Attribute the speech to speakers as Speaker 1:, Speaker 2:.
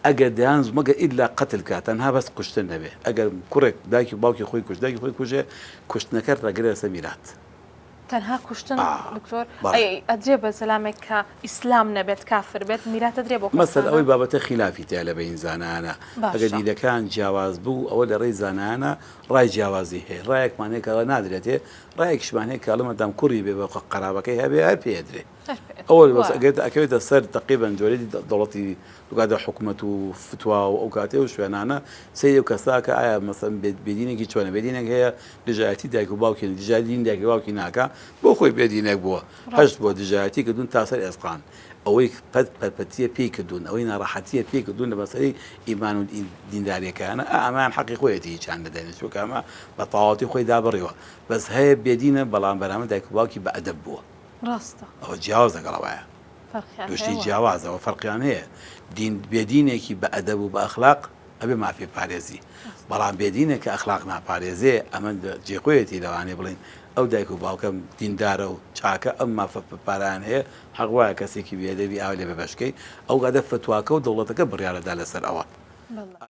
Speaker 1: ئەگەر دەیان مەگەر ئیلا قەتل کا تەنها بەس کوشتن نەبێ ئەگەر کوڕێک دایکی و باوکی خۆی کوشت دایکی خۆی کوژێ کوشتنەکە ڕێگرە لەسەر میرات.
Speaker 2: تەنها کوشتن دکتۆر ئەدرێ بە زەلامێک کە ئیسلام نەبێت کافر بێت میرات ئەدرێ بۆ
Speaker 1: مەسەل ئەوەی بابەتە خیلافی تیا لە بەین زانایانە ئەگەر دیدەکان جیاواز بوو ئەوە لە ڕێی زانایانە ڕای جیاوازی هەیە ڕایەکمان هەیە کە نادرێتێ ڕایەکیشمان هەیە کە ئەڵێ مادام کوڕی بێ بە قەرابەکەی هەبێ هەر پێ ئەدرێ ئەوە بەس ئەگەر ئەکەوێتە سەر تەقریبەن جۆری دەوڵەتی دوکاتە حکومەت و فتوا و ئەو کاتێ و شوێنانە سەیری ئەو کەسە کە ئایا مەسەن بێدینێکی چۆنە بێدینێک هەیە دژایەتی دایک و باوکی دژایەتی دین دایک و باوکی ناکا بۆ خۆی بێدینێک بووە هەشت بووە دژایەتی کردوون تا سەر ئێسقان ئەوەی پەت پەرپەتیە پێی کردوون ئەوەی ناڕەحەتیە پێی کردوون لە مەسەلەی ئیمان و دینداریەکانە ئا ئەمەیان حەقی خۆیەتی هیچیان نەدەینێ چونکە ئەمە بە تەواوەتی خۆی دابڕیوە بەس هەیە بێدینە بەڵام بەرامبەر دایک و باوکی بە ئەدەب بووە
Speaker 2: ڕاستە.
Speaker 1: ئەوە جیاواز لەگەڵ ئەوەیە.
Speaker 2: فەرقیان
Speaker 1: دوو شتی
Speaker 2: هەیە.
Speaker 1: جیاوازە و فەرقیان هەیە. دین بێدینێکی بە ئەدەب و بە ئەخلاق ئەبێ مافی پارێزی. بەڵام بێدینێک کە ئەخلاق ناپارێزێ ئەمە جێی خۆیەتی لەوانەیە بڵێین ئەو دایک و باوکە دیندارە و چاکە ئەم مافە پارەیان هەیە حەق وایە کەسێکی بێ ئەدەبی ئاوا لێ بەبەش کەی ئەو کاتە فتواکە و دەوڵەتەکە بڕیار ئەدا لەسەر ئەوە.
Speaker 2: بەڵێ.